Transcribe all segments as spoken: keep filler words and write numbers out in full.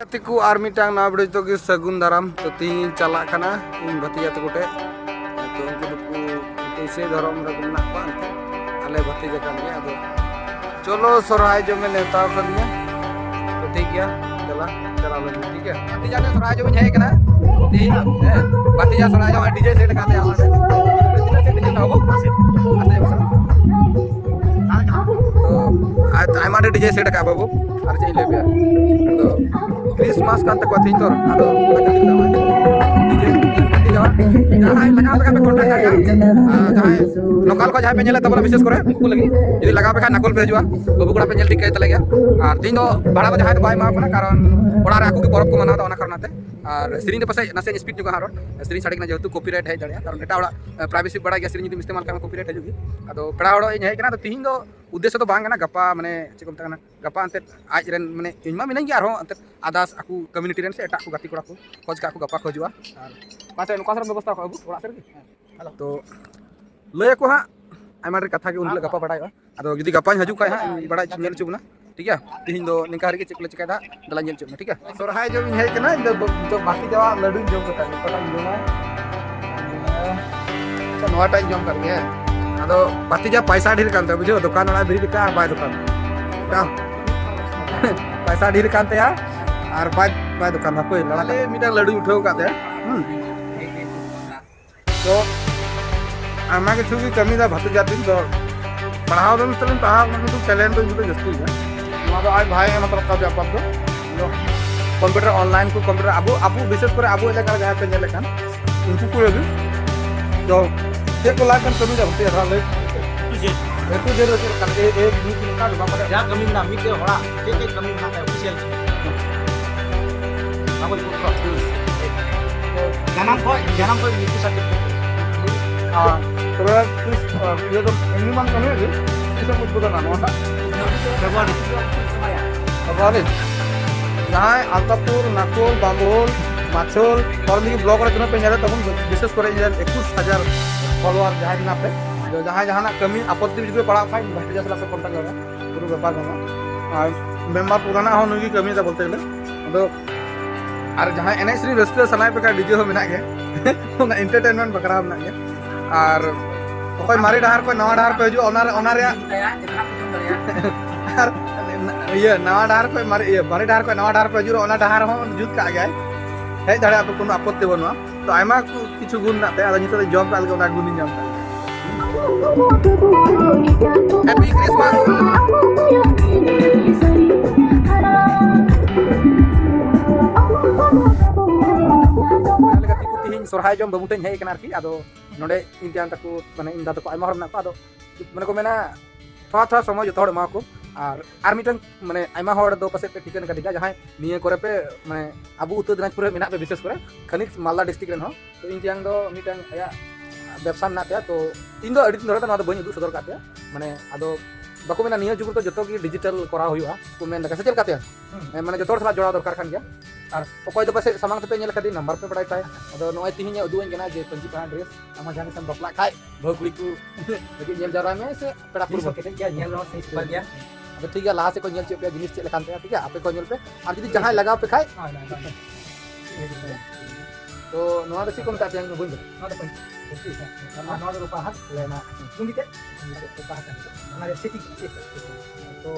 ᱜᱟᱛᱮ ᱠᱚ, ᱟᱨ ᱢᱤᱫᱴᱟᱝ ᱱᱟᱣᱟ ᱵᱷᱤᱰᱤᱭᱳ ᱡᱚᱛᱚ ᱜᱮ ᱥᱟᱹᱜᱩᱱ ᱫᱟᱨᱟᱢ᱾ ᱛᱚ ᱛᱤᱦᱤᱧ ᱪᱟᱞᱟᱜ ᱠᱟᱱᱟ ᱤᱧ ᱵᱷᱟᱹᱛᱤᱡᱟ ᱛᱟᱠᱚ ᱴᱷᱮᱡ᱾ ᱛᱚ ᱩᱱᱠᱩ ᱫᱚᱠᱚ ᱤᱥᱟᱹᱭ ᱫᱷᱚᱨᱚᱢ ᱨᱮᱠᱚ ᱢᱮᱱᱟᱜ ᱠᱚᱣᱟ, ᱮᱱᱛᱮ ᱟᱞᱮ ᱵᱷᱟᱹᱛᱤᱡᱟ ᱠᱟᱱ ᱜᱮᱭᱟ᱾ ᱟᱫᱚ ᱪᱚᱞᱚ, ᱥᱚᱨᱦᱟᱭ ᱡᱚᱢᱮ ᱱᱮᱣᱛᱟ ᱟᱠᱟᱫᱤᱧᱟ᱾ ᱛᱚ ᱴᱷᱤᱠ ᱜᱮᱭᱟ, ᱫᱮᱞᱟ ᱪᱟᱞᱟᱣ ᱞᱮᱱ ᱜᱮ, ᱴᱷᱤᱠ ᱜᱮᱭᱟ? ᱵᱷᱟᱹᱛᱤᱡᱟ ᱴᱷᱮᱡ ᱥᱚᱨᱦᱟᱭ ᱡᱚᱢ ᱤᱧ ᱦᱮᱡ ᱟᱠᱟᱱᱟ᱾ ᱛᱤᱦᱤᱧ, ᱦᱮᱸ, ᱵᱷᱟᱹᱛᱤᱡᱟ ᱥᱚᱨᱦᱟᱭ ᱡᱚᱢ ᱰᱤᱡᱮ ᱥᱮᱴ ᱟᱠᱟᱫ ᱛᱟᱭᱟ ᱚᱱᱟ ᱴᱷᱮᱡ᱾ ᱛᱤᱱᱟᱹᱜ ᱥᱮᱴ ᱰᱤᱡᱮ ᱢᱮᱱᱟᱜᱼᱟ ᱵᱟᱹᱵᱩ? ᱟᱥᱮ ᱵᱟᱥᱮ? ᱛᱚ, ᱟᱭ-, ᱟᱭᱢᱟ ᱰᱷᱮᱨ ᱰᱤᱡᱮ ᱥᱮᱴ ᱟᱠᱟᱫ ᱵᱟᱹᱵᱩ, ᱟᱨ ᱪᱮᱫ ᱤᱧ ᱞᱟᱹᱭ ᱟᱯᱮᱭᱟ? ᱟᱫᱚ ᱠᱨᱤᱥᱢᱟᱥ ᱠᱟᱱ ᱛᱟᱠᱚᱣᱟ ᱛᱤᱦᱤᱧ ᱫᱚ, ᱟᱫᱚ ᱰᱤᱡᱮ, ᱡᱟᱦᱟᱸᱭ ᱞᱟᱜᱟᱣ ᱞᱮᱠᱷᱟᱱ ᱯᱮ ᱠᱚᱱᱴᱟᱠᱴ ᱫᱟᱲᱮᱭᱟᱜᱼᱟ᱾ ᱟᱨ ᱡᱟᱦᱟᱸᱭ ᱞᱳᱠᱟᱞ ᱠᱷᱚᱱ ᱡᱟᱦᱟᱸᱭ ᱯᱮ ᱧᱮᱞᱮᱫ ᱛᱟᱵᱚᱱᱟ, ᱵᱤᱥᱮᱥ ᱠᱚᱨᱮ ᱩᱱᱠᱩ ᱞᱟᱹᱜᱤᱫ, ᱡᱩᱫᱤ ᱞᱟᱜᱟᱣ ᱯᱮ ᱠᱷᱟᱱ ᱱᱟᱠᱩᱞ ᱯᱮ ᱦᱤᱡᱩᱜᱼᱟ, ᱵᱟᱹᱵᱩ ᱠᱚᱲᱟ ᱯᱮ ᱧᱮᱞ ᱴᱷᱤᱠ ᱠᱟᱭ ᱛᱟᱞᱮ ᱜᱮᱭᱟ᱾ ᱟᱨ ᱛᱤᱦᱤᱧ ᱫᱚ ᱵᱷᱟᱲᱟ ᱫᱚ ᱡᱟᱦᱟᱸᱭ ᱫᱚ ᱵᱟᱭ ᱮᱢᱟ ᱠᱚ ᱠᱟᱱᱟ, ᱠᱟᱨᱚᱱ ᱚᱲᱟᱜ ᱨᱮ ᱟᱠᱚ ᱜᱮ ᱯᱚᱨᱚᱵᱽ ᱠᱚ ᱢᱟᱱᱟᱣ ᱮᱫᱟ, ᱚᱱᱟ ᱠᱟᱨᱚᱱ ᱛᱮ᱾ ᱟᱨ ᱥᱮᱨᱮᱧ ᱫᱚ ᱯᱟᱥᱮᱡ ᱱᱟᱥᱮ ᱤᱧ ᱥᱯᱤᱰ ᱧᱚᱜᱟ ᱦᱟᱸᱜ, ᱨᱚᱲ ᱥᱮᱨᱮᱧ ᱥᱟᱰᱮ ᱠᱟᱱᱟ, ᱡᱮᱦᱮᱛᱩ ᱠᱚᱯᱤᱨᱟᱭᱤᱴ ᱦᱮᱡ ᱫᱟᱲᱮᱭᱟᱜᱼᱟ, ᱠᱟᱨᱚᱱ ᱮᱴᱟᱜ ᱦᱚᱲᱟᱜ ᱯᱨᱟᱭᱵᱷᱮᱥᱤ ᱵᱟᱲᱟᱭ ᱜᱮᱭᱟ, ᱥᱮᱨᱮᱧ ᱡᱩᱫᱤᱢ ᱤᱥᱛᱮᱢᱟᱞ ᱠᱷᱟᱱ ᱠᱚᱯᱤᱨᱟᱭᱤᱴ ᱦᱤᱡᱩᱜ ᱜᱮ᱾ ᱟᱫᱚ ᱯᱮᱲᱟ ᱦᱚᱲ ᱤᱧ ᱦᱮᱡ ᱠᱟᱱᱟ, ᱟᱫᱚ ᱛᱤᱦᱤᱧ ᱫᱚ ᱩᱫᱽᱫᱮᱥᱥᱚ ᱫᱚ ᱵᱟᱝ ᱠᱟᱱᱟ, ᱜᱟᱯᱟ ᱢᱟᱱᱮ ᱪᱮᱫ ᱠᱚ ᱢᱮᱛᱟᱜ ᱠᱟᱱᱟ, ᱜᱟᱯᱟ ᱮᱱᱛᱮᱫ ᱟᱡ ᱨᱮᱱ ᱢᱟᱱᱮ ᱤᱧ ᱢᱟ ᱢᱤᱱᱟᱹᱧ ᱜᱮ, ᱟᱨᱦᱚᱸ ᱮᱱᱛᱮᱫ ᱟᱫᱟᱨᱥ ᱟᱠᱚ ᱠᱚᱢᱤᱭᱩᱱᱤᱴᱤ ᱨᱮᱱ ᱥᱮ ᱮᱴᱟᱜ ᱠᱚ ᱜᱟᱛᱮ ᱠᱚᱲᱟ ᱠᱚ ᱠᱷᱚᱡᱽ ᱠᱟᱜ ᱠᱚ, ᱜᱟᱯᱟ ᱠᱚ ᱦᱤᱡᱩᱜᱼᱟ᱾ ᱟᱨ ᱚᱠᱟ ᱥᱮᱫ, ᱚᱠᱟ ᱥᱮᱫ ᱨᱮᱢ ᱵᱮᱵᱚᱥᱛᱷᱟ ᱠᱟᱜᱼᱟ ᱵᱟᱹᱵᱩ? ᱚᱲᱟᱜ ᱥᱮᱫ ᱨᱮᱜᱮ? ᱛᱚ ᱞᱟᱹᱭ ᱟᱠᱚ ᱦᱟᱸᱜ, ᱟᱭᱢᱟ ᱰᱷᱮᱨ ᱠᱟᱛᱷᱟ ᱜᱮ ᱩᱱ ᱦᱤᱞᱳᱜ ᱜᱟᱯᱟ ᱵᱟᱰᱟᱭᱚᱜᱼᱟ᱾ ᱟᱫᱚ ᱡᱩᱫᱤ ᱜᱟᱯᱟᱧ ᱦᱤᱡᱩᱜ ᱠᱷᱟᱡ ᱦᱟᱸᱜ, ᱵᱟᱲᱟᱭ ᱧᱮᱞ ᱦᱚᱪᱚ ᱵᱚᱱᱟ, ᱴᱷᱤᱠ ᱜᱮᱭᱟ? ᱛᱤᱦᱤᱧ ᱫᱚ ᱱᱤᱝᱠᱟ ᱨᱮᱜᱮ, ᱪᱮᱫ ᱠᱚᱞᱮ ᱪᱤᱠᱟᱹᱭᱮᱫᱟ ᱦᱟᱸᱜ, ᱫᱮᱞᱟ ᱧᱮᱞ ᱦᱚᱪᱚ ᱵᱚᱱᱟ, ᱴᱷᱤᱠ ᱜᱮᱭᱟ? ᱥᱚᱨᱦᱟᱭ ᱡᱚᱢ ᱤᱧ ᱦᱮᱡ ᱠᱟᱱᱟ, ᱤᱧ ᱫᱚ ᱱᱤᱛᱚᱜ ᱵᱟᱹᱠᱤ ᱪᱟᱵᱟᱜ ᱞᱟᱹᱰᱩᱧ ᱡᱚᱢ ᱠᱟᱫᱟ, ᱚᱠᱟᱴᱟᱜ ᱤᱧ ᱡᱚᱢᱟ? ᱟᱪᱪᱷᱟ, ᱱᱚᱣᱟᱴᱟᱜ ᱤᱧ ᱡᱚᱢ ᱠᱟᱫ ᱜᱮ᱾ ᱟᱫᱚ ᱵᱷᱟᱹᱛᱤᱡᱟ ᱯᱟᱭᱥᱟ ᱰᱷᱮᱨ ᱠᱟᱱ ᱛᱟᱭᱟ, ᱵᱩᱡᱷᱟᱹᱣ, ᱫᱚᱠᱟᱱ ᱚᱲᱟᱜ ᱵᱤᱨᱤᱫ ᱞᱮᱠᱟ ᱵᱟᱭ ᱫᱚᱠᱟᱱ᱾ ᱯᱟᱭᱥᱟ ᱰᱷᱮᱨ ᱠᱟᱱ ᱛᱟᱭᱟ ᱟᱨ ᱵᱟᱭ, ᱵᱟᱭ ᱫᱚᱠᱟᱱ, ᱦᱟᱯᱳᱭ ᱞᱟᱲᱟ᱾ ᱟᱞᱮ ᱢᱤᱫᱴᱟᱝ ᱞᱟᱹᱰᱩ ᱩᱴᱷᱟᱹᱣ ᱠᱟᱫ ᱛᱟᱭᱟ᱾ ᱦᱩᱸ᱾ ᱛᱚ ᱟᱭᱢᱟ ᱠᱤᱪᱷᱩ ᱜᱮ ᱠᱟᱹᱢᱤᱭᱮᱫᱟ ᱵᱷᱟᱹᱛᱤᱡᱟ ᱛᱤᱧ ᱫᱚ᱾ ᱯᱟᱲᱦᱟᱣ ᱫᱚ ᱢᱤᱥᱛᱨᱤᱧ ᱯᱟᱲᱦᱟᱣ ᱠᱟᱱᱟ, ᱠᱤᱱᱛᱩ ᱴᱮᱞᱮᱱᱴ ᱫᱚ ᱤᱧ ᱫᱚ ᱡᱟᱹᱥᱛᱤ ᱜᱮᱭᱟ᱾ ᱱᱚᱣᱟ ᱫᱚ ᱟᱡ ᱵᱷᱟᱭ ᱮ ᱢᱚᱛᱞᱚᱵ ᱠᱟᱡᱽ ᱟᱯᱟᱛ ᱫᱚ᱾ ᱠᱚᱢᱯᱤᱭᱩᱴᱟᱨ, ᱚᱱᱞᱟᱭᱤᱱ ᱠᱚ ᱠᱚᱢᱯᱤᱭᱩᱴᱟᱨ, ᱟᱵᱚ, ᱟᱵᱚ ᱵᱤᱥᱮᱥ ᱠᱚᱨᱮ ᱟᱵᱚ ᱮᱞᱟᱠᱟ ᱨᱮ ᱡᱟᱦᱟᱸᱭ ᱯᱮ ᱧᱮᱞᱮᱫ ᱠᱟᱱ, ᱩᱱᱠᱩ ᱠᱚ ᱞᱟᱹᱜᱤᱫ ᱫᱚ ᱪᱮᱫ ᱠᱚ ᱞᱟᱭᱤᱯ ᱮᱢ ᱠᱟᱹᱢᱤᱭᱮᱫᱟ ᱵᱷᱟᱹᱛᱤᱡᱟ, ᱛᱷᱚᱲᱟ ᱞᱟᱹᱭ? ᱮ ᱴᱩ ᱡᱮᱰ᱾ ᱮ ᱴᱩ ᱡᱮᱰ ᱫᱚ ᱪᱮᱫ ᱞᱮᱠᱟ? ᱮ, ᱮ, ᱵᱤ, ᱪᱮᱫ ᱞᱮᱠᱟ? ᱱᱚᱝᱠᱟ ᱠᱚᱨᱮ ᱡᱟ ᱠᱟᱹᱢᱤ ᱢᱮᱱᱟᱜᱼᱟ, ᱢᱤᱫᱴᱮᱡ ᱦᱚᱲᱟᱜ ᱪᱮᱫ ᱪᱮᱫ ᱠᱟᱹᱢᱤ ᱢᱮᱱᱟᱜ ᱛᱟᱭᱟ, ᱚᱯᱷᱤᱥᱤᱭᱟᱞ᱾ ᱡᱟᱱᱟᱢ ᱠᱷᱚᱡ, ᱡᱟᱱᱟᱢ ᱠᱷᱚᱡ ᱢᱨᱤᱛᱛᱩ ᱥᱟᱨᱴᱤᱯᱷᱤᱠᱮᱴ᱾ ᱟᱨ ᱛᱚᱵᱮ ᱛᱤᱥ, ᱟᱨ ᱤᱭᱟᱹ ᱫᱚ ᱮᱢᱱᱤ ᱵᱟᱝ ᱠᱟᱹᱢᱤᱭᱟ ᱡᱮ, ᱛᱤᱥ ᱮᱢ ᱩᱫᱵᱳᱫᱚᱱᱟ ᱱᱚᱣᱟᱴᱟᱜ? ᱯᱷᱮᱵᱽᱨᱩᱣᱟᱨᱤ᱾ ᱯᱷᱮᱵᱽᱨᱩᱣᱟᱨᱤ᱾ ᱡᱟᱦᱟᱸᱭ ᱟᱞᱛᱟᱯᱩᱨ, ᱱᱟᱠᱳᱞ, ᱵᱟᱢᱵᱚᱞ, ᱢᱟᱪᱷᱳᱞ, ᱯᱚᱨᱚᱢᱤᱜᱤ ᱵᱞᱚᱠ ᱨᱮ ᱛᱤᱱᱟᱹᱜ ᱯᱮ ᱧᱮᱞᱮᱫ ᱛᱟᱵᱚᱱ, ᱵᱤᱥᱮᱥ ᱠᱚᱨᱮ ᱤᱧ ᱨᱮᱱ ᱮᱠᱩᱥ ᱦᱟᱡᱟᱨ ᱯᱷᱚᱞᱳᱣᱟᱨ ᱡᱟᱦᱟᱸᱭ ᱢᱮᱱᱟᱜ ᱯᱮ, ᱡᱟᱦᱟᱸᱭ ᱡᱟᱦᱟᱱᱟᱜ ᱠᱟᱹᱢᱤ ᱟᱯᱚᱛᱛᱤ ᱡᱩᱫᱤ ᱯᱮ ᱯᱟᱲᱟᱣ ᱠᱷᱟᱡ, ᱵᱷᱟᱹᱴᱤᱡᱟ ᱥᱟᱞᱟᱜ ᱯᱮ ᱠᱚᱱᱴᱟᱠᱴ ᱫᱟᱲᱮᱭᱟᱜᱼᱟ, ᱠᱳᱱᱳ ᱵᱮᱯᱟᱨ ᱵᱟᱹᱱᱩᱜᱼᱟ᱾ ᱟᱨ ᱢᱮᱢᱵᱟᱨ ᱯᱨᱚᱫᱷᱟᱱᱟᱜ ᱦᱚᱸ ᱱᱩᱭ ᱜᱮ ᱠᱟᱹᱢᱤᱭᱮᱫᱟ ᱵᱚᱞᱛᱮ ᱜᱮᱞᱮ᱾ ᱟᱫᱚ ᱟᱨ ᱡᱟᱦᱟᱸᱭ ᱮᱱᱮᱡ ᱥᱮᱨᱮᱧ ᱨᱟᱹᱥᱠᱟᱹ ᱥᱟᱱᱟᱭᱮᱫ ᱯᱮ ᱠᱷᱟᱱ, ᱰᱤᱡᱮ ᱦᱚᱸ ᱢᱮᱱᱟᱜ ᱜᱮᱭᱟ᱾ ᱚᱱᱟ ᱮᱱᱴᱟᱨᱴᱮᱱᱢᱮᱱᱴ ᱵᱟᱠᱷᱨᱟ ᱦᱚᱸ ᱢᱮᱱᱟᱜ ᱜᱮᱭᱟ᱾ ᱟᱨ ᱚᱠᱚᱭ ᱢᱟᱨᱮ ᱰᱟᱦᱟᱨ ᱠᱷᱚᱱ ᱱᱟᱣᱟ ᱰᱟᱦᱟᱨ ᱯᱮ ᱦᱤᱡᱩᱜᱼᱟ, ᱚᱱᱟ ᱨᱮ, ᱚᱱᱟ ᱨᱮᱭᱟᱜ ᱟᱨ ᱤᱭᱟᱹ ᱱᱟᱣᱟ ᱰᱟᱦᱟᱨ ᱠᱷᱚᱱ ᱢᱟᱨᱮ, ᱤᱭᱟᱹ ᱢᱟᱨᱮ ᱰᱟᱦᱟᱨ ᱠᱷᱚᱱ ᱱᱟᱣᱟ ᱰᱟᱦᱟᱨ ᱯᱮ ᱦᱤᱡᱩᱜᱼᱟ, ᱚᱱᱟ ᱰᱟᱦᱟᱨ ᱦᱚᱸ ᱡᱩᱛ ᱠᱟᱜ ᱜᱮᱭᱟᱭ, ᱦᱮᱡ ᱫᱟᱲᱮᱭᱟᱜᱼᱟ ᱯᱮ, ᱠᱳᱱᱳ ᱟᱯᱚᱛᱛᱤ ᱵᱟᱹᱱᱩᱜᱼᱟ᱾ ᱛᱚ ᱟᱭᱢᱟ ᱠᱚ ᱠᱤᱪᱷᱩ ᱜᱩᱱ ᱢᱮᱱᱟᱜ ᱛᱟᱭᱟ, ᱟᱫᱚ ᱱᱤᱛᱚᱜ ᱫᱚ ᱡᱚᱢ ᱠᱟᱜ ᱞᱮᱜᱮ, ᱚᱱᱟ ᱜᱩᱱᱤᱧ ᱧᱟᱢ ᱠᱟᱜ ᱞᱮᱜᱮ᱾ Happy Christmas᱾ ᱟᱞᱮ ᱜᱟᱛᱮ ᱠᱚ ᱛᱤᱦᱤᱧ ᱥᱚᱨᱦᱟᱭ ᱡᱚᱢ ᱵᱟᱹᱵᱩ ᱴᱷᱮᱱ ᱦᱮᱡ ᱟᱠᱟᱱᱟ ᱟᱨᱠᱤ᱾ ᱟᱫᱚ ᱱᱚᱰᱮ ᱤᱧ ᱛᱮᱭᱟᱝ ᱛᱟᱠᱚ, ᱢᱟᱱᱮ ᱤᱧ ᱫᱟᱫᱟ ᱛᱟᱠᱚ, ᱟᱭᱢᱟ ᱦᱚᱲ ᱢᱮᱱᱟᱜ ᱠᱚᱣᱟ᱾ ᱟᱫᱚ ᱢᱟᱱᱮ ᱠᱚ ᱢᱮᱱᱟ, ᱛᱷᱚᱲᱟ ᱛᱷᱚᱲᱟ ᱥᱚᱢᱚᱭ ᱡᱚᱛᱚ ᱦᱚᱲ ᱮᱢᱟ ᱠᱚ᱾ ᱟᱨ ᱟᱨ ᱢᱤᱫᱴᱟᱝ, ᱢᱟᱱᱮ ᱟᱭᱢᱟ ᱦᱚᱲ ᱫᱚ ᱯᱟᱥᱮᱡ ᱯᱮ ᱴᱷᱤᱠᱟᱹᱱ ᱠᱟᱫᱤᱧᱟ, ᱡᱟᱦᱟᱸᱭ ᱱᱤᱭᱟᱹ ᱠᱚᱨᱮ ᱯᱮ, ᱢᱟᱱᱮ ᱟᱵᱚ ᱩᱛᱛᱚᱨ ᱫᱤᱱᱟᱡᱽᱯᱩᱨ ᱨᱮ ᱢᱮᱱᱟᱜ ᱯᱮ, ᱵᱤᱥᱮᱥ ᱠᱚᱨᱮ ᱠᱷᱟᱹᱱᱤᱠ ᱢᱟᱞᱫᱟ ᱰᱤᱥᱴᱨᱤᱠᱴ ᱨᱮᱱ ᱦᱚᱸ᱾ ᱛᱚ ᱤᱧ ᱛᱮᱭᱟᱝ ᱫᱚ ᱢᱤᱫᱴᱟᱝ ᱟᱭᱟᱜ ᱵᱮᱵᱽᱥᱟ ᱢᱮᱱᱟᱜ ᱛᱟᱭᱟ᱾ ᱛᱚ ᱤᱧ ᱫᱚ ᱟᱹᱰᱤ ᱫᱤᱱ ᱫᱷᱚᱨᱮ ᱫᱚ ᱱᱚᱣᱟ ᱫᱚ ᱵᱟᱹᱧ ᱩᱫᱩᱜ ᱥᱚᱫᱚᱨ ᱠᱟᱜ ᱛᱟᱭᱟ᱾ ᱢᱟᱱᱮ ᱟᱫᱚ ᱵᱟᱠᱚ ᱢᱮᱱᱟ ᱱᱤᱭᱟᱹ ᱡᱩᱜᱽ ᱨᱮᱫᱚ ᱡᱚᱛᱚ ᱜᱮ ᱰᱤᱡᱤᱴᱟᱞ ᱠᱚᱨᱟᱣ ᱦᱩᱭᱩᱜᱼᱟ ᱠᱚ ᱢᱮᱱ ᱫᱟ, ᱥᱮ ᱪᱮᱫ ᱞᱮᱠᱟ ᱛᱮᱭᱟᱝ? ᱦᱮᱸ, ᱢᱟᱱᱮ ᱡᱚᱛᱚ ᱦᱚᱲ ᱥᱟᱞᱟᱜ ᱡᱚᱲᱟᱣ ᱫᱚᱨᱠᱟᱨ ᱠᱟᱱ ᱜᱮᱭᱟ᱾ ᱟᱨ ᱚᱠᱚᱭ ᱫᱚ ᱯᱟᱥᱮᱡ ᱥᱟᱢᱟᱝ ᱛᱮᱯᱮ ᱧᱮᱞ ᱠᱟᱫᱮ, ᱱᱟᱢᱵᱟᱨ ᱯᱮ ᱵᱟᱲᱟᱭ ᱛᱟᱭ᱾ ᱟᱫᱚ ᱱᱚᱜᱼᱚᱭ ᱛᱤᱦᱤᱧ ᱮ ᱩᱫᱩᱜ ᱟᱹᱧ ᱠᱟᱱᱟ ᱡᱮ ᱯᱟᱹᱧᱪᱤ ᱯᱟᱲᱦᱟᱴ ᱰᱨᱮᱥ, ᱟᱢ ᱦᱚᱸ ᱡᱟᱦᱟᱸ ᱛᱤᱥᱮᱢ ᱵᱟᱯᱞᱟᱜ ᱠᱷᱟᱡ ᱵᱟᱹᱦᱩ ᱠᱩᱲᱤ ᱠᱚ ᱞᱟᱹᱜᱤᱫ ᱧᱮᱞ ᱡᱟᱣᱨᱟᱭ ᱢᱮ ᱥᱮ ᱯᱮᱲᱟ ᱯᱩᱨᱵᱚ᱾ ᱠᱮᱴᱮᱡ ᱜᱮᱭᱟ, ᱧᱮᱞ ᱨᱮᱦᱚᱸ ᱥᱮ ᱥᱩᱯᱟᱨ ᱜᱮᱭᱟ᱾ ᱟᱫᱚ ᱴᱷᱤᱠ ᱜᱮᱭᱟ, ᱞᱟᱦᱟ ᱥᱮᱫ ᱠᱚ ᱧᱮᱞ ᱦᱚᱪᱚᱭᱮᱫ ᱯᱮᱭᱟ ᱡᱤᱱᱤᱥ ᱪᱮᱫ ᱞᱮᱠᱟᱱ ᱛᱟᱭᱟ, ᱴᱷᱤᱠ ᱜᱮᱭᱟ? ᱟᱯᱮ ᱠᱚ ᱧᱮᱞ ᱯᱮ, ᱟᱨ ᱡᱩᱫᱤ ᱡᱟᱦᱟᱸᱭ ᱞᱟᱜᱟᱣ ᱯᱮ ᱠᱷᱟᱡ᱾ ᱦᱳᱭ, ᱦᱳᱭ, ᱦᱳᱭ᱾ ᱛᱚ ᱱᱚᱣᱟ ᱫᱚ ᱪᱮᱫ ᱠᱚ ᱢᱮᱛᱟᱜ ᱛᱮ? ᱤᱧ ᱫᱚ ᱵᱟᱹᱧ ᱵᱟᱲᱟᱭᱟ᱾ ᱱᱚᱣᱟ ᱫᱚ ᱯᱟᱹᱧᱪᱤ᱾ ᱟᱨ ᱱᱚᱣᱟ ᱫᱚ ᱨᱚᱯᱟ ᱦᱟᱛ, ᱞᱮ ᱱᱟ ᱞᱩᱸᱜᱤ ᱛᱮ, ᱨᱚᱯᱟ ᱦᱟᱛ᱾ ᱚᱱᱟ ᱨᱮ ᱥᱮᱴᱤᱝ ᱪᱮᱫ? ᱛᱚ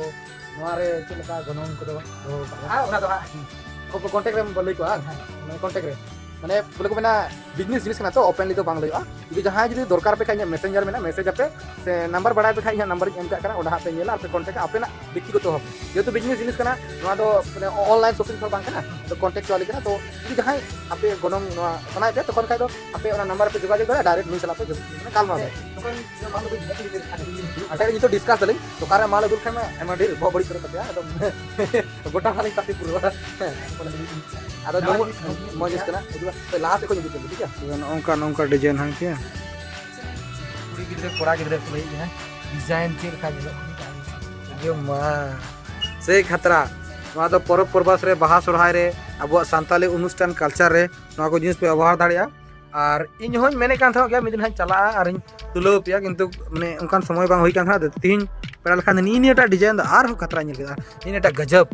ᱱᱚᱣᱟ ᱨᱮ ᱪᱮᱫ ᱞᱮᱠᱟ ᱜᱚᱱᱚᱝ ᱠᱚᱫᱚ ᱫᱚᱦᱚ ᱠᱟᱜᱼᱟ? ᱟᱨ ᱚᱱᱟ ᱫᱚ ᱦᱟᱸᱜ ᱠᱚ-, ᱠᱚᱱᱴᱮᱠᱴ ᱨᱮᱢ ᱞᱟᱹᱭ ᱠᱚᱣᱟ, ᱦᱮᱸ᱾ ᱢᱟᱱᱮ ᱠᱚᱱᱴᱮᱠᱴ ᱨᱮ᱾ ᱢᱟᱱᱮ ᱵᱚᱞᱮ ᱠᱚ ᱢᱮᱱᱟ, ᱵᱤᱡᱽᱱᱮᱥ ᱡᱤᱱᱤᱥ ᱠᱟᱱᱟ ᱛᱚ, ᱳᱯᱮᱱᱞᱤ ᱫᱚ ᱵᱟᱝ ᱞᱟᱹᱭᱚᱜᱼᱟ᱾ ᱡᱩᱫᱤ ᱡᱟᱦᱟᱸᱭ ᱡᱩᱫᱤ ᱫᱚᱨᱠᱟᱨ ᱯᱮ ᱠᱷᱟᱡ, ᱤᱧᱟᱹᱜ ᱢᱮᱥᱮᱧᱡᱟᱨ ᱢᱮᱱᱟᱜᱼᱟ, ᱢᱮᱥᱮᱡᱽ ᱟᱯᱮ, ᱥᱮ ᱱᱟᱢᱵᱟᱨ ᱵᱟᱲᱟᱭ ᱯᱮ ᱠᱷᱟᱡ, ᱤᱧᱟᱹᱜ ᱱᱟᱢᱵᱟᱨ ᱤᱧ ᱮᱢ ᱠᱟᱜ ᱠᱟᱱᱟ, ᱚᱸᱰᱮ ᱦᱟᱸᱜ ᱯᱮ ᱧᱮᱞᱟ ᱟᱨ ᱯᱮ ᱠᱚᱱᱴᱮᱠᱴᱟ ᱟᱯᱮᱱᱟᱜ ᱵᱮᱠᱛᱤᱜᱚᱛᱚ ᱵᱷᱟᱵᱮ᱾ ᱡᱮᱦᱮᱛᱩ ᱵᱤᱡᱽᱱᱮᱥ ᱡᱤᱱᱤᱥ ᱠᱟᱱᱟ, ᱱᱚᱣᱟ ᱫᱚ ᱢᱟᱱᱮ ᱚᱱᱞᱟᱭᱤᱱ ᱥᱚᱯᱤᱝ ᱛᱚ ᱵᱟᱝ ᱠᱟᱱᱟ, ᱛᱚ ᱠᱚᱱᱴᱮᱠᱪᱩᱣᱟᱞᱤ ᱠᱟᱱᱟ᱾ ᱛᱚ ᱡᱩᱫᱤ ᱡᱟᱦᱟᱸᱭ ᱟᱯᱮ ᱜᱚᱱᱚᱝ ᱱᱚᱣᱟ ᱥᱟᱱᱟᱭᱮᱫ ᱯᱮᱭᱟ, ᱛᱚᱠᱷᱚᱱ ᱠᱷᱟᱡ ᱫᱚ ᱟᱯᱮ ᱚᱱᱟ ᱱᱟᱢᱵᱟᱨ ᱨᱮᱯᱮ ᱡᱳᱜᱟᱡᱳᱜᱽ ᱫᱟᱲᱮᱭᱟᱜᱼᱟ, ᱰᱟᱭᱨᱮᱠᱴ ᱱᱩᱭ ᱥᱟᱞᱟᱜ ᱯᱮ ᱡᱳᱜᱟᱡᱳᱜᱽ, ᱢᱟᱱᱮ ᱜᱟᱞᱢᱟᱨᱟᱣ ᱫᱟᱲᱮᱭᱟᱜᱼᱟ᱾ ᱟᱪᱪᱷᱟ, ᱱᱤᱛᱚᱜ ᱰᱤᱥᱠᱟᱥ ᱫᱟᱞᱤᱧ, ᱫᱚᱠᱟᱱ ᱨᱮ ᱢᱟᱞ ᱟᱹᱜᱩ ᱞᱮᱠᱷᱟᱱ ᱢᱟ ᱟᱭᱢᱟ ᱰᱷᱮᱨ ᱵᱚᱦᱚᱜ ᱵᱟᱹᱲᱤᱡ ᱩᱛᱟᱹᱨᱚᱜ ᱛᱟᱯᱮᱭᱟ, ᱮᱠᱫᱚᱢ ᱜᱚᱴᱟ ᱢᱟᱞᱤᱧ ᱛᱟᱥᱮ ᱯᱩᱨᱟᱹᱣᱟ᱾ ᱟᱫᱚ ᱱᱚᱣᱟ ᱢᱚᱡᱽ ᱡᱤᱱᱤᱥ ᱠᱟᱱᱟ, ᱞᱟᱦᱟ ᱥᱮᱫ ᱠᱷᱚᱱ ᱤᱫᱤ ᱯᱮ, ᱴᱷᱤᱠ ᱜᱮᱭᱟ? ᱱᱚᱜᱼᱚ ᱱᱚᱝᱠᱟ, ᱱᱚᱝᱠᱟ ᱰᱤᱡᱟᱭᱤᱱ ᱦᱟᱸᱜ, ᱴᱷᱤᱠ ᱜᱮᱭᱟ? ᱠᱩᱲᱤ ᱜᱤᱫᱽᱨᱟᱹ, ᱠᱚᱲᱟ ᱜᱤᱫᱽᱨᱟᱹ ᱠᱚ ᱞᱟᱹᱭᱮᱫ ᱠᱟᱱᱟ, ᱰᱤᱡᱟᱭᱤᱱ ᱪᱮᱫ ᱞᱮᱠᱟ ᱧᱮᱞᱚᱜ ᱠᱟᱱᱟ? ᱤᱭᱟᱹ ᱢᱟ, ᱥᱮᱭ ᱠᱷᱟᱛᱨᱟ᱾ ᱱᱚᱣᱟ ᱫᱚ ᱯᱚᱨᱚᱵᱽ ᱯᱚᱨᱵᱟᱥ ᱨᱮ, ᱵᱟᱦᱟ ᱥᱚᱨᱦᱟᱭ ᱨᱮ, ᱟᱵᱚᱣᱟᱜ ᱥᱟᱱᱛᱟᱞᱤ ᱚᱱᱩᱥᱴᱷᱟᱱ ᱠᱟᱞᱪᱟᱨ ᱨᱮ ᱱᱚᱣᱟ ᱠᱚ ᱡᱤᱱᱤᱥ ᱯᱮ ᱵᱮᱵᱚᱦᱟᱨ ᱫᱟᱲᱮᱭᱟᱜᱼᱟ᱾ ᱟᱨ ᱤᱧ ᱦᱚᱸᱧ ᱢᱮᱱᱮᱫ ᱠᱟᱱ ᱛᱟᱦᱮᱸᱫ ᱜᱮᱭᱟ, ᱢᱤᱫ ᱫᱤᱱ ᱦᱟᱸᱜ ᱤᱧ ᱪᱟᱞᱟᱜᱼᱟ ᱟᱨᱤᱧ ᱛᱩᱞᱟᱹᱣ ᱟᱯᱮᱭᱟ, ᱠᱤᱱᱛᱩ ᱢᱟᱱᱮ ᱚᱱᱠᱟᱱ ᱥᱚᱢᱚᱭ ᱵᱟᱝ ᱦᱩᱭ ᱠᱟᱱ ᱛᱟᱦᱮᱸᱫ᱾ ᱟᱫᱚ ᱛᱤᱦᱤᱧ ᱯᱮᱲᱟ ᱞᱮᱠᱷᱟᱱ ᱫᱚ ᱱᱤᱜᱼᱤ ᱱᱤᱭᱟᱹᱴᱟᱜ ᱰᱤᱡᱟᱭᱤᱱ ᱫᱚ ᱟᱨᱦᱚᱸ ᱠᱷᱟᱛᱨᱟ ᱧᱮᱞ ᱠᱮᱫᱟ, ᱱᱤᱜᱼᱤ ᱱᱤᱭᱟᱹᱴᱟᱜ ᱜᱟᱡᱟᱵ᱾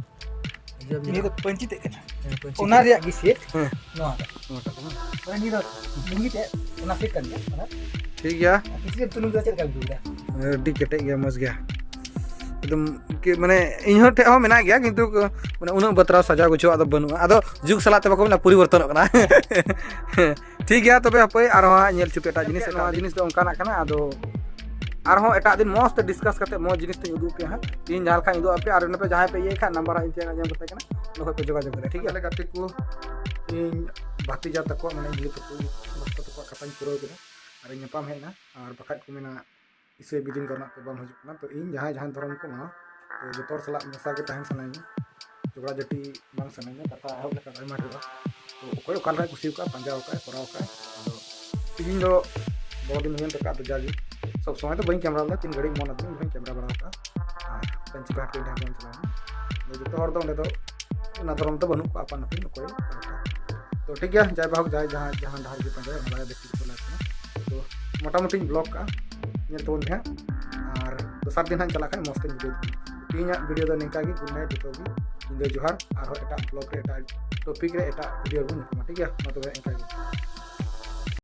ᱡᱚᱢ ᱧᱩ ᱱᱤᱭᱟᱹ ᱫᱚ᱾ ᱫᱚ ᱯᱟᱹᱧᱪᱤ ᱛᱮᱫ ᱠᱟᱱᱟ᱾ ᱦᱮᱸ, ᱯᱟᱹᱧᱪᱤ ᱚᱱᱟ ᱛᱮ᱾ ᱨᱮᱭᱟᱜ ᱜᱮ ᱥᱮᱴ ᱦᱮᱸ᱾ ᱱᱚᱣᱟ ᱫᱚ᱾ ᱱᱚᱣᱟᱴᱟᱜ ᱠᱟᱱᱟ᱾ ᱢᱟᱱᱮ ᱱᱤᱭᱟᱹ ᱫᱚ ᱞᱩᱝᱜᱤ ᱛᱮ ᱚᱱᱟ ᱥᱮᱴ ᱠᱟᱱ ᱜᱮᱭᱟ᱾ ᱚᱱᱟ ᱴᱷᱤᱠ ᱜᱮᱭᱟ᱾ ᱠᱤᱪᱨᱤᱡ ᱛᱩᱞᱩᱢ ᱫᱚ ᱪᱮᱫ ᱞᱮᱠᱟ ᱵᱩᱡᱷᱟᱹᱣ ᱫᱟ? ᱟᱹᱰᱤ ᱠᱮᱴᱮᱡ ᱜᱮᱭᱟ, ᱢᱚᱡᱽ ᱜᱮᱭᱟ ᱮᱠᱫᱚᱢ᱾ ᱠᱤ ᱢᱟᱱᱮ ᱤᱧ ᱦᱚᱸ ᱴᱷᱮᱡ ᱦᱚᱸ ᱢᱮᱱᱟᱜ ᱜᱮᱭᱟ, ᱠᱤᱱᱛᱩ ᱢᱟᱱᱮ ᱩᱱᱟᱹᱜ ᱵᱟᱛᱨᱟᱣ ᱥᱟᱡᱟᱣ ᱜᱩᱪᱷᱟᱹᱣᱟᱜ ᱫᱚ ᱵᱟᱹᱱᱩᱜᱼᱟ᱾ ᱟᱫᱚ ᱡᱩᱜᱽ ᱥᱟᱞᱟᱜ ᱛᱮ ᱵᱟᱠᱚ ᱢᱮᱱᱟ, ᱯᱚᱨᱤᱵᱚᱨᱛᱚᱱᱚᱜ ᱠᱟᱱᱟ᱾ ᱴᱷᱤᱠ ᱜᱮᱭᱟ, ᱛᱚᱵᱮ ᱦᱟᱯᱳᱭ ᱟᱨᱦᱚᱸ ᱦᱟᱸᱜ ᱧᱮᱞ ᱦᱚᱪᱚ ᱯᱮ ᱮᱴᱟᱜ ᱡᱤᱱᱤᱥ᱾ ᱱᱚᱣᱟ ᱡᱤᱱᱤᱥ ᱫᱚ ᱚᱱᱠᱟᱱᱟᱜ ᱠᱟᱱᱟ᱾ ᱟᱫᱚ ᱟᱨᱦᱚᱸ ᱮᱴᱟᱜ ᱫᱤᱱ ᱢᱚᱡᱽ ᱛᱮ ᱰᱤᱥᱠᱟᱥ ᱠᱟᱛᱮ ᱢᱚᱡᱽ ᱡᱤᱱᱤᱥ ᱛᱮᱧ ᱩᱫᱩᱜ ᱟᱯᱮᱭᱟ ᱦᱟᱸᱜ᱾ ᱤᱧ ᱡᱟᱦᱟᱸ ᱞᱮᱠᱟᱧ ᱩᱫᱩᱜ ᱟᱯᱮᱭᱟ, ᱟᱨ ᱱᱟᱯᱮ ᱡᱟᱦᱟᱸᱭ ᱯᱮ ᱤᱭᱟᱹᱭ ᱠᱷᱟᱱ ᱱᱟᱢᱵᱟᱨ ᱦᱟᱸᱜ ᱤᱧ ᱴᱷᱮᱱ ᱧᱟᱢ ᱠᱟᱛᱮ ᱠᱟᱱᱟ, ᱚᱸᱰᱮ ᱠᱷᱚᱡ ᱯᱮ ᱡᱳᱜᱟᱡᱳᱜᱽ ᱫᱟᱲᱮᱭᱟᱜᱼᱟ᱾ ᱴᱷᱤᱠ ᱜᱮᱭᱟ? ᱛᱟᱦᱞᱮ ᱜᱟᱛᱮ ᱠᱚ, ᱤᱧ ᱵᱷᱟᱛᱤᱡᱟ ᱛᱟᱠᱚᱣᱟᱜ, ᱢᱟᱱᱮ ᱤᱧ ᱛᱟᱠᱚ ᱵᱷᱟᱛᱤᱡᱟ ᱛᱟᱠᱚᱣᱟᱜ ᱠᱟᱛᱷᱟᱧ ᱯᱩᱨᱟᱹᱣ ᱠᱮᱫᱟ ᱟᱨ ᱤᱧ ᱧᱟᱯᱟᱢ ᱦᱮᱡ ᱮᱱᱟ᱾ ᱟᱨ ᱵᱟᱠᱷᱟᱡ ᱠᱚ ᱢᱮᱱᱟ, ᱤᱥᱟᱹᱭ ᱵᱤᱫᱤᱱ ᱠᱚᱨᱮᱱᱟᱜ ᱛᱮ ᱵᱟᱝ ᱦᱤᱡᱩᱜ ᱠᱟᱱᱟ᱾ ᱛᱚ ᱤᱧ ᱡᱟᱦᱟᱸᱭ ᱡᱟᱦᱟᱸ ᱫᱷᱚᱨᱚᱢ ᱠᱚ ᱢᱟᱱᱟᱣᱟ, ᱛᱚ ᱡᱚᱛᱚ ᱦᱚᱲ ᱥᱟᱞᱟᱜ ᱢᱮᱥᱟ ᱜᱮ ᱛᱟᱦᱮᱱ ᱥᱟᱱᱟᱧᱟ, ᱡᱷᱚᱜᱽᱲᱟ ᱡᱷᱟᱹᱴᱤ ᱵᱟᱝ ᱥᱟᱱᱟᱧᱟ᱾ ᱠᱟᱛᱷᱟ ᱮᱦᱚᱵ ᱞᱮᱠᱷᱟᱱ ᱟᱭᱢᱟ ᱰᱷᱮᱨᱚᱜᱼᱟ᱾ ᱛᱚ ᱚᱠᱚᱭ ᱚᱠᱟ ᱞᱮᱠᱟᱭ ᱠᱩᱥᱤ ᱟᱠᱟᱫᱼᱟ, ᱯᱟᱸᱡᱟ ᱟᱠᱟᱫᱼᱟᱭ, ᱠᱚᱨᱟᱣ ᱟᱠᱟᱫᱼᱟᱭ᱾ ᱟᱫᱚ ᱤᱧ ᱫᱚ ᱵᱚᱲᱚ ᱫᱤᱱ ᱦᱩᱭᱮᱱ ᱛᱟᱠᱚᱣᱟ, ᱟᱫᱚ ᱡᱟᱜᱮ ᱥᱚᱵ ᱥᱚᱢᱚᱭ ᱫᱚ ᱵᱟᱹᱧ ᱠᱮᱢᱨᱟ ᱞᱮᱫᱟ, ᱛᱤᱱ ᱜᱷᱟᱹᱲᱤᱡ ᱢᱚᱱ ᱟᱹᱫᱤᱧᱟ ᱩᱱ ᱜᱷᱟᱹᱲᱤᱡ ᱠᱮᱢᱨᱟ ᱵᱟᱲᱟ ᱟᱠᱟᱫᱼᱟ᱾ ᱟᱨ ᱯᱟᱹᱧᱪᱤ ᱯᱟᱲᱦᱟᱴ ᱠᱚ ᱤᱧ ᱴᱷᱮᱱ ᱠᱷᱚᱱ ᱪᱟᱞᱟᱣ ᱮᱱᱟ᱾ ᱟᱫᱚ ᱡᱚᱛᱚ ᱦᱚᱲ ᱫᱚ ᱚᱸᱰᱮ ᱫᱚ ᱚᱱᱟ ᱫᱷᱚᱨᱚᱢ ᱫᱚ ᱵᱟᱹᱱᱩᱜ ᱠᱚᱣᱟ, ᱟᱯᱟᱱ ᱟᱹᱯᱤᱱ ᱚᱠᱚᱭ ᱚᱠᱟ ᱞᱮᱠᱟ᱾ ᱛᱚ ᱴᱷᱤᱠ ᱜᱮᱭᱟ, ᱡᱟᱭ ᱵᱟᱦᱳᱠ, ᱡᱟᱦᱟᱸᱭ ᱡᱟᱦᱟᱸ ᱰᱟᱦᱟᱨ ᱜᱮ ᱯᱟᱸᱡᱟᱭᱟ, ᱚᱱᱟ ᱫᱚ ᱵᱮᱥ ᱴᱷᱤᱠ ᱠᱚ ᱞᱟᱹᱭ ᱠᱟᱱᱟ᱾ ᱛᱚ ᱢᱚᱴᱟᱢᱩᱴᱤᱧ ᱵᱞᱚᱜ ᱠᱟᱜᱼᱟ, ᱧᱮᱞ ᱛᱟᱵᱚᱱ ᱯᱮ ᱦᱟᱸᱜ᱾ ᱟᱨ ᱫᱚᱥᱟᱨ ᱫᱤᱱ ᱦᱟᱸᱜ ᱤᱧ ᱪᱟᱞᱟᱜ ᱠᱷᱟᱱ ᱢᱚᱡᱽ ᱛᱮᱧ ᱵᱷᱤᱰᱤᱭᱳ ᱛᱟᱵᱚᱱᱟ᱾ ᱛᱮᱦᱮᱧᱟᱜ ᱵᱷᱤᱰᱤᱭᱳ ᱫᱚ ᱱᱤᱝᱠᱟ ᱜᱮ᱾ ᱜᱩᱰ ᱱᱟᱭᱤᱴ ᱡᱚᱛᱚ ᱜᱮ, ᱧᱤᱫᱟᱹ ᱡᱚᱦᱟᱨ᱾ ᱟᱨᱦᱚᱸ ᱮᱴᱟᱜ ᱵᱞᱚᱜ ᱨᱮ, ᱮᱴᱟᱜ ᱴᱚᱯᱤᱠ ᱨᱮ, ᱮᱴᱟᱜ ᱵᱷᱤᱰᱤᱭᱳ ᱨᱮᱵᱚᱱ ᱧᱟᱯᱟᱢᱟ᱾ ᱴᱷᱤᱠ ᱜᱮᱭᱟ, ᱢᱟ ᱛᱚᱵᱮ ᱤᱱᱠᱟ ᱜᱮ᱾